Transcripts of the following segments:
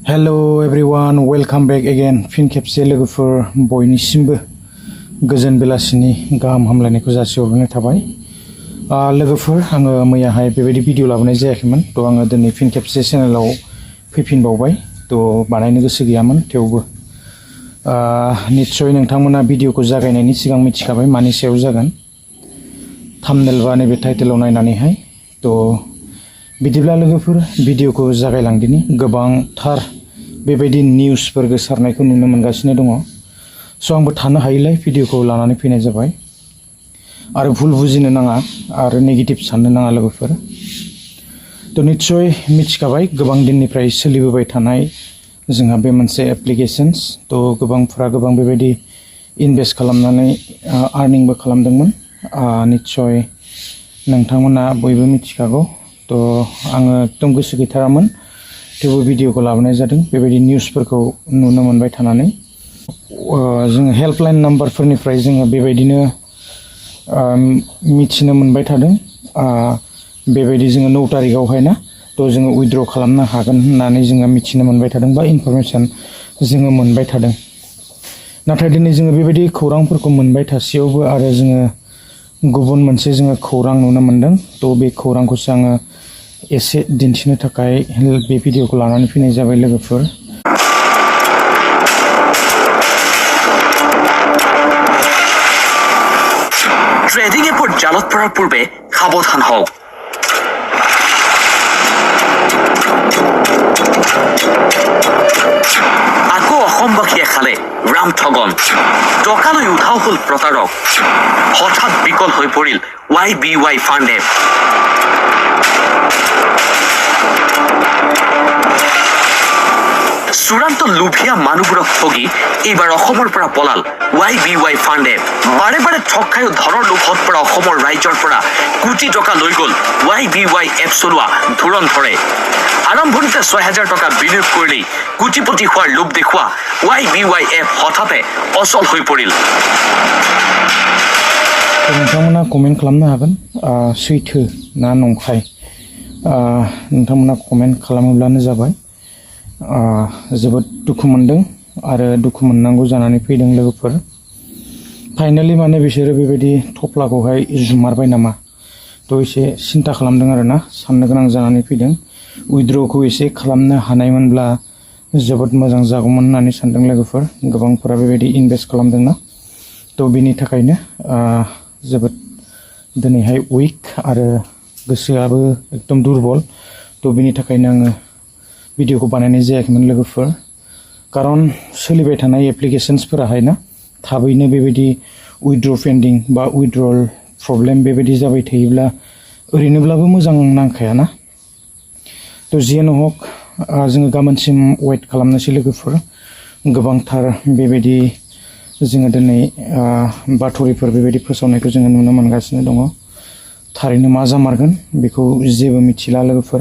Hello everyone, welcome back again. फिन खेबसे लोगोफोर बयनिसिमबो गोजोन बेलासिनि गाहाम हामलायनायखौ जासिहरनाय थाबाय। लोगोफोर आङो मैयाहाय बेबायदि भिडिअ लाबोनाय जायाखैमोन। थ' आङो दिनै फिन खेबसे चेनेलाव फैफिनबावबाय। थ' बानायनो गोसो गैयामोन थेवबो निश्चय नोंथांमोना भिडिअखौ जागायनायनि सिगां मिथिखाबाय मानि सायाव जागोन। थाम्बनेल बा नैबे टाइटेलाव नायनानैहाय। थ' बिदिब्ला लोगोफोर भिडिअखौ जागायलांदिनि। गोबांथार बेबायदि निउसफोर गोसारनायखौ नुनो मोनगासिनो दङ। स' आंबो थानो हायैलाय भिडिअखौ लानानै फैनाय जाबाय। आरो भुल बुजिनो नाङा आरो नेगेटिभ साननो नाङा लोगोफोर। थ' निश्चय मिथिखाबाय गोबां दिननिफ्राय सोलिबोबाय थानाय जोंहा बे मोनसे एप्लिकेशन्स। थ' गोबांफोरा गोबां बेबायदि इनभेस्ट खालामनानै आर्निंबो खालामदोंमोन। निश्चय नोंथांमोना बयबो मिथिखागौ। थ' आङो एकदम गोसो गैथारामोन थेवबो भिडिअखौ लाबोनाय जादों बेबायदि निउसफोरखौ नुनो मोनबाय थानानै। जोङो हेल्पलाइन नाम्बारफोरनिफ्राय जोङो बेबायदिनो मिथिनो मोनबाय थादों। बेबायदि जोङो 9 तारिखआवहाय ना थ' जोङो उइथड्र खालामनो हागोन होननानै जोङो मिथिनो मोनबाय थादों बा इनफरमेसन जोङो मोनबाय थादों। नाथाय दिनै जोङो बेबायदि खौरांफोरखौ मोनबाय थासेयावबो आरो जोङो गुबुन मोनसे जोङो खौरां नुनो मोनदों। थ' बे खौरांखौसो आङो एसे दिन्थिनो थाखाय बे भिडिअखौ लानानै फैनाय जाबाय लोगोफोर। ট্ৰেডিং এপৰ জালত পৰাৰ পূৰ্বে সাৱধান হওক। আকৌ অসমবাসীয়ে খালে ৰামঠগন। টকালৈ উধাও হল প্ৰতাৰক। হঠাৎ বিকল হৈ পৰিল YBY ফাণ্ড এপ। চূড়ান্ত লোভীয়া মানুহবোৰক ঠগি এইবাৰ অসমৰ পৰা পলাল YBY ফাণ্ড এপ। বাৰে বাৰে ঠগ খায়ো ধনৰ লোভত পৰা অসমৰ ৰাইজৰ পৰা কোটি টকা লৈ গ'ল YBY এপ চলোৱা ধুৰন্ধৰে। আৰম্ভণিতে 6,000 টকা বিনিয়োগ কৰিলেই কোটিপতি হোৱাৰ লোভ দেখুওৱা YBY এপ হঠাতে অচল হৈ পৰিল। नोंथांमोना कमेन्ट खालामनो हागोन सैथो ना नंखाय। नोंथांमोना कमेन्ट खालामोब्लानो जाबाय। जोबोद दुखु मोनदों आरो दुखु मोननांगौ जानानै फैदों लोगोफोर। फाइनालि माने बिसोरो बेबायदि थफ्लाखौहाय जुमारबाय नामा थ' एसे सिन्था खालामदों आरोना, साननो गोनां जानानै फैदों। उइथड्रखौ एसे खालामनो हानायमोनब्ला जोबोद मोजां जागौमोन होननानै सानदों लोगोफोर। गोबांफोरा बेबायदि इनभेस्ट खालामदोंना थ' बिनि थाखायनो जोबोद दिनैहाय उइक आरो गोसोआबो एकदम दुरबल। थ' बिनि थाखायनो आङो भिडिअखौ बानायनाय जायाखैमोन लोगोफोर। खारन सोलिबाय थानाय एप्लिकेशन्सफोराहाय ना थाबैनो बेबायदि उइथड्र पेन्डिं बा उइथड्रल प्रब्लेम बेबायदि जाबाय थायोब्ला ओरैनोब्लाबो मोजां नांखायाना। थ' जियानो हक जोङो गाबोनसिम वेट खालामनोसै लोगोफोर। गोबांथार बेबायदि जोङो दिनै बाथ'रिफोर बेबायदि फोसावनायखौ जोङो नुनो मोनगासिनो दङ। थारैनो मा जामारगोन बेखौ जेबो मिथिला लोगोफोर।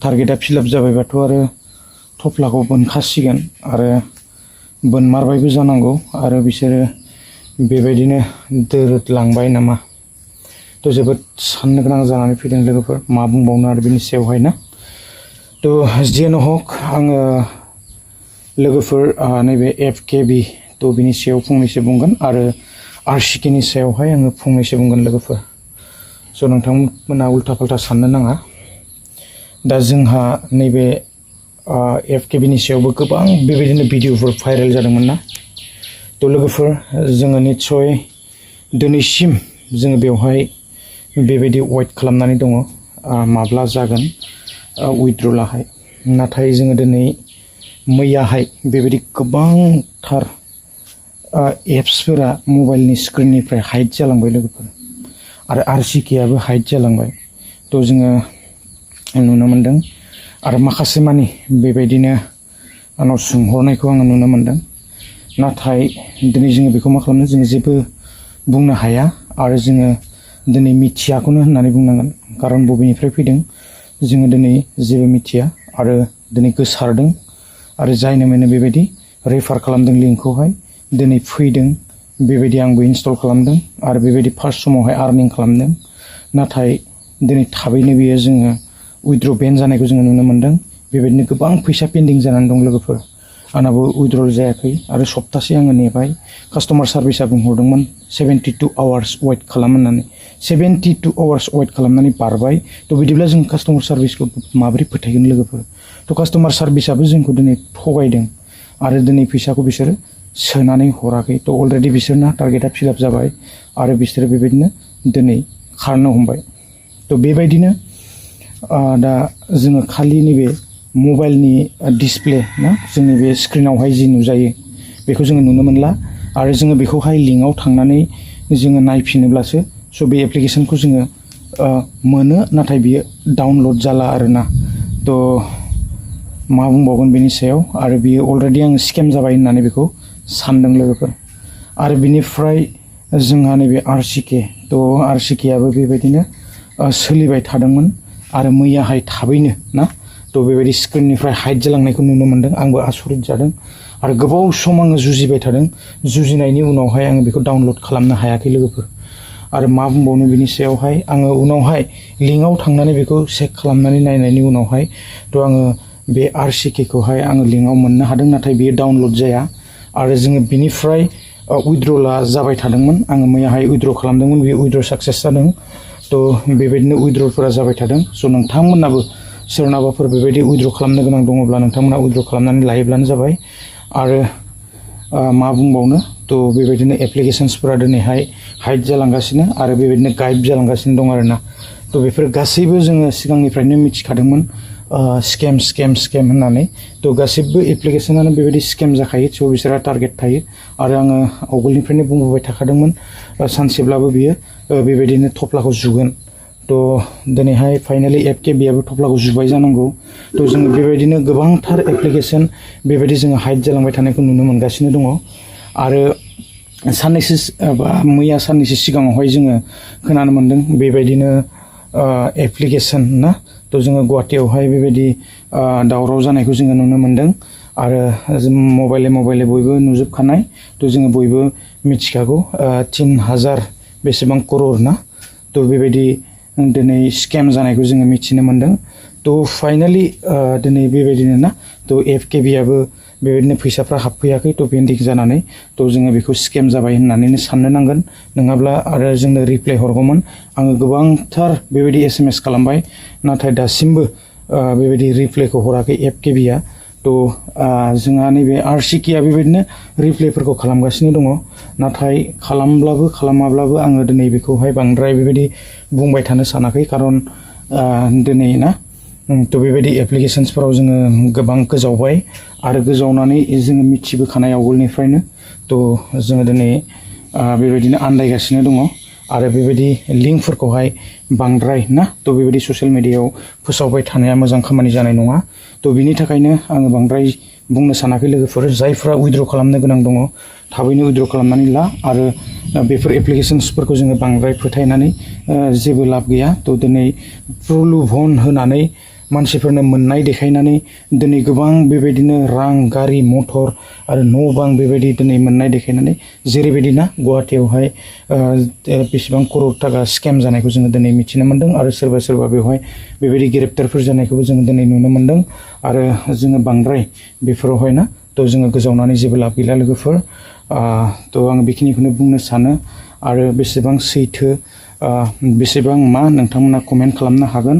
टारगेटआ फिलाप जाबायबाथ' आरो थफ्लाखौ बोनखासिगोन आरो बोनमारबायबो जानांगौ आरो बिसोरो बेबायदिनो दोरोदलांबाय नामा थ' जोबोद साननो गोनां जानानै फैदों लोगोफोर। मा बुंबावनो आरो बिनि सायावहाय ना। थ' जियानो हक आङो लोगोफोर नैबे FKB थ' बिनि सायाव फंनैसो बुंगोन आरो RCKनि सायावहाय आङो फंनैसो बुंगोन लोगोफोर। स' नोंथांमोना उल्था फाल्था साननो नाङा। दा जोंहा नैबे FKBनि सायावबो गोबां बेबायदिनो भिडिअफोर भाइरेल जादोंमोन ना। थ' लोगोफोर जोङो निस्सय दिनैसिम जोङो बेवहाय बेबायदि वेट खालामनानै दङ माब्ला जागोन उइथड्रलाहाय। नाथाय जोङो दिनै मैयाहाय बेबायदि गोबांथार एप्सफोरा मबाइलनि स्क्रिननिफ्राय हाइड जालांबाय लोगोफोर आरो RCKआबो हाइड जालांबाय। थ' जोङो नुनो मोनदों आरो माखासे मानि बेबायदिनो आंनाव सोंहरनायखौ आङो नुनो मोनदों। नाथाय दिनै जोङो बेखौ मा खालामनो, जोङो जेबो बुंनो हाया आरो जोङो दिनै मिथियाखौनो होननानै बुंनांगोन। खारन बबेनिफ्राय फैदों जोङो दिनै जेबो मिथिया आरो दिनै गोसारदों आरो जायनो माने बेबायदि रेफार खालामदों लिंकखौहाय दिनै फैदों। बेबायदि आंबो इनस्टल खालामदों आरो बेबायदि फार्स्ट समावहाय आर्निं खालामदों। नाथाय दिनै थाबैनो बेयो जोङो उइथड्र बेन जानायखौ जोङो नुनो मोनदों। बेबायदिनो गोबां फैसा पेन्डिं जानानै दं लोगोफोर आंनाबो उइद्रल जायाखै आरो सप्तासे आङो नेबाय कास्टमार सार्भिसा बुंहरदोंमोन 72 आवार्स वेट खालाम होननानै 72 आवार्स वेट खालामनानै बारबाय थ' बिदिब्ला जों कास्टमार सार्भिसखौ माबोरै फोथायगोन लोगोफोर थ' कास्टमार सार्भिसाबो जोंखौ दिनै थगायदों आरो दिनै फैसाखौ बिसोरो सोनानै हराखै थ' अलरेडि बिसोरना टारगेटआ फिलआप जाबाय आरो बिसोरो बेबायदिनो दिनै खारनो हमबाय थ' बेबायदिनो दा जोङो खालि नैबे मबाइलनि डिसप्ले ना जोंनि बे स्क्रिनावहाय जि नुजायो बेखौ जोङो नुनो मोनला आरो जोङो बेखौहाय लिंकआव थांनानै जोङो नायफिनोब्लासो स' बे एप्लिकेसनखौ जोङो मोनो नाथाय बियो डाउनलड जाला आरोना थ' मा बुंबावगोन बेनि सायाव आरो बियो अलरेडि आङो स्केम जाबाय होननानै बेखौ सानदों लोगोफोर आरो बिनिफ्राय जोंहा नैबे आरसिके थ' आरसिकेआबो बेबायदिनो सोलिबाय थादोंमोन आरो मैयाहाय थाबैनो ना थ' बेबायदि स्क्रिननिफ्राय हाइड जालांनायखौ नुनो मोन्दों आंबो आसरित जादों आरो गोबाव सम आङो जुजिबाय थादों जुजिनायनि उनावहाय आङो बेखौ डाउनलड खालामनो हायाखै लोगोफोर आरो मा बुंबावनो बिनि सायावहाय आङो उनावहाय लिंकआव थांनानै बेखौ चेक खालामनानै नायनायनि उनावहाय थ' आङो बे आरसिकेखौहाय आङो लिंकआव मोननो हादों नाथाय बेयो डाउनलड जाया आरो जोङो बिनिफ्राय उइद्रला जाबाय थादोंमोन आङो मैयाहाय उइद्र खालामदोंमोन बेयो उइद्र साक्सेस जादों थ' बेबायदिनो उइद्रफोरा जाबाय थादों स' नोंथांमोनाबो सोरनाबाफोर बेबायदि उइद्र खालामनो गोनां दङब्ला नोंथांमोना उइद्र खालामनानै लायोब्लानो जाबाय आरो मा बुंबावनो थ' बेबायदिनो एप्लिकेशन्सफोरा दिनैहाय हाइड जालांगासिनो आरो बेबायदिनो गायब जालांगासिनो दं आरोना थ' बेफोर गासैबो जोङो सिगांनिफ्रायनो मिथिखादोंमोन स्केम होननानै थ' गासैबो एप्लिकेशनानो बेबायदि स्केम जाखायो स' बिसोरहा टारगेट थायो आरो आङो आवगोलनिफ्रायनो बुंबोबाय थाखादोंमोन सानसेब्लाबो बियो बेबायदिनो थफ्लाखौ जुगोन थ' दिनैहाय फाइनालि एफकेबिआबो थफ्लाखौ जुबाय जानांगौ थ' जोङो बेबायदिनो गोबांथार एप्लिकेशन बेबायदि जोङो हाइड जालांबाय थानायखौ नुनो मोनगासिनो दङ आरो साननैसो मैया साननैसो सिगाङावहाय जोङो खोनानो मोन्दों बेबायदिनो एप्लिकेशन ना थ' जोङो गुवाहाटियावहाय बेबायदि दावराव जानायखौ जोङो नुनो मोन्दों आरो मबाइले बयबो नुजोबखानाय थ' जोङो बयबो मिथिखागौ 3000 बेसेबां करर ना थ' बेबायदि दिनै स्केम जानायखौ जोङो मिथिनो मोन्दों थ' फाइनालि दिनै बेबायदिनो ना थ' एफकेबिआबो बेबायदिनो फैसाफ्रा हाबफैयाखै थ' पेन्डिं जानानै थ' जोङो बेखौ स्केम जाबाय होननानैनो साननो नांगोन नङाब्ला आरो जोंनो रिप्लाय हरगौमोन आङो गोबांथार बेबायदि एसएमएस खालामबाय नाथाय दासिमबो बेबायदि रिप्लायखौ हराखै एफकेबिआ थ' जोंहा नैबे आरसिकेआ बेबायदिनो रिप्लायफोरखौ खालामगासिनो दङ नाथाय खालामब्लाबो खालामाब्लाबो आङो दिनै बेखौहाय बांद्राय बेबायदि बुंबाय थानो सानाखै खारन दिनै ना थ' बेबायदि एप्लिकेशन्सफोराव जोङो गोबां गोजावबाय आरो गोजावनानै जोङो मिथिबोखानाय आवगोलनिफ्रायनो थ' जोङो दिनै बेबायदिनो आन्दायगासिनो दङ आरो बेबायदि लिंकफोरखौहाय बांद्राय ना थ' बेबायदि ससियेल मिडियायाव फोसावबाय थानाया मोजां खामानि जानाय नङा थ' बिनि थाखायनो आङो बांद्राय बुंनो सानाखै लोगोफोर जायफ्रा उइद्र खालामनो गोनां दङ थाबैनो उइद्र खालामनानै ला आरो बेफोर एप्लिकेशन्सफोरखौ जोङो बांद्राय फोथायनानै जेबो लाब गैया थ' दिनै प्रलुभन होनानै मानसिफोरनो मोननाय देखायनानै दिनै गोबां बेबायदिनो रां गारि मथर आरो न' बां बेबायदि दिनै मोननाय देखायनानै जेरैबायदि ना गुवाहाटियावहाय बेसेबां करर थाखा स्केम जानायखौ जोङो दिनै मिथिनो मोन्दों आरो सोरबा बेवहाय बेबायदि ग्रेप्टारफोर जानायखौबो जोङो दिनै नुनो मोन्दों आरो जोङो बांद्राय बेफोरावहाय ना थ' जोङो गोजावनानै जेबो लाब गैला लोगोफोर थ' आं बेखिनिखौनो बुंनो सानो आरो बेसेबां सैथो बेसेबां मा नोंथांमोना कमेन्ट खालामनो हागोन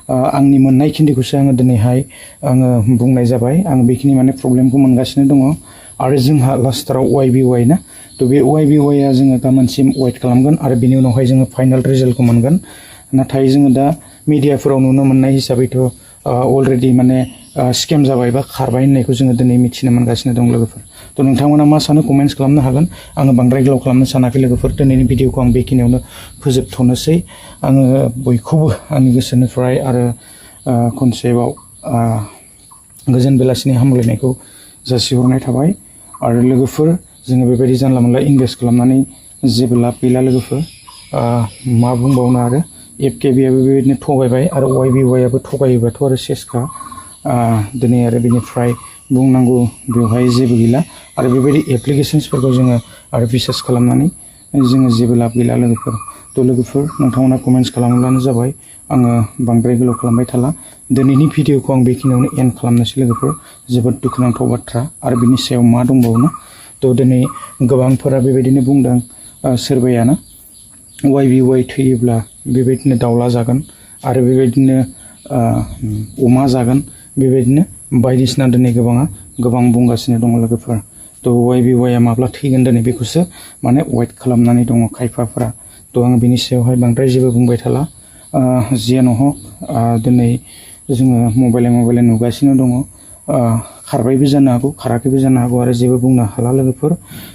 आंनि मोननाय खिन्थिखौसो आङो दिनैहाय आङो बुंनाय जाबाय आं बेखिनि माने प्रब्लेमखौ मोनगासिनो दङ आरो जोंहा लास्टाराव YBY ना थ' बे YBYआ जोङो गाबोनसिम वेट खालामगोन आरो बिनि उनावहाय जोङो फाइनाल रिजाल्टखौ मोनगोन नाथाय जोङो दा मिडियाफोराव नुनो मोननाय हिसाबैथ' अलरेडि माने स्केम जाबाय बा खारबाय होननायखौ जोङो दिनै मिथिनो मोनगासिनो दं लोगोफोर थ' नोंथांमोना मा सानो कमेन्ट्स खालामनो हागोन आङो बांद्राय गोलाव खालामनो सानाखै लोगोफोर दिनैनि भिडिअखौ आं बेखिनियावनो फोजोबथ'नोसै आङो बयखौबो आंनि गोसोनिफ्राय आरो खनसेबाव गोजोन बेलासिनि हामलायनायखौ जासिहरनाय थाबाय आरो लोगोफोर जोङो बेबायदि जानला मोनला इनभेस्ट खालामनानै जेबो लाब गैला लोगोफोर मा बुंबावनो आरो एफकेबिआबो बेबायदिनो थगायबाय आरो YBYआबो थगायोबाथ' आरो सेसखा दिनै आरो बेनिफ्राय बुंनांगौ बेवहाय जेबो गैला आरो बेबायदि एप्लिकेशन्सफोरखौ जोङो आरो बिसास खालामनानै जोङो जेबो लाब गैला लोगोफोर थ' लोगोफोर नोंथांमोना कमेन्ट्स खालामब्लानो जाबाय आङो बांद्राय गोलाव खालामबाय थाला दिनैनि भिडिअखौ आं बेखिनियावनो एन्ड खालामनोसै लोगोफोर जोबोद दुखुनांथाव बाथ्रा आरो बिनि सायाव मा दंबावो थ' दिनै गोबांफोरा बेबायदिनो बुंदों सोरबायाना YBY थैयोब्ला बेबायदिनो दाउला जागोन आरो बेबायदिनो अमा जागोन बेबायदिनो बायदिसिना दिनै गोबां बुंगासिनो दङ लोगोफोर थ' YBYआ माब्ला थैगोन दिनै बेखौसो माने वेट खालामनानै दङ खायफाफोरा थ' आं बिनि सायावहाय बांद्राय जेबो बुंबाय थाला जियानो हक दिनै जोङो मबाइल नुगासिनो दङ खारबायबो जानो हागौ खाराखैबो जानो हागौ आरो जेबो बुंनो हाला लोगोफोर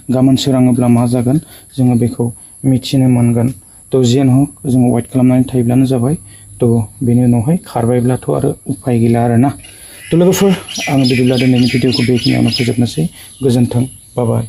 गाबोन सोराङोब्ला मा जागोन जोङो बेखौ मिथिनो मोनगोन थ' जियानो हक जोङो वेट खालामनानै थायोब्लानो जाबाय थ' बेनि उनावहाय खारबायब्लाथ' आरो उफाय गैला आरोना थ' लोगोफोर आं बिदिब्ला दिनैनि भिडिअखौ बेखिनियावनो फोजोबनोसै गोजोन्थों बाय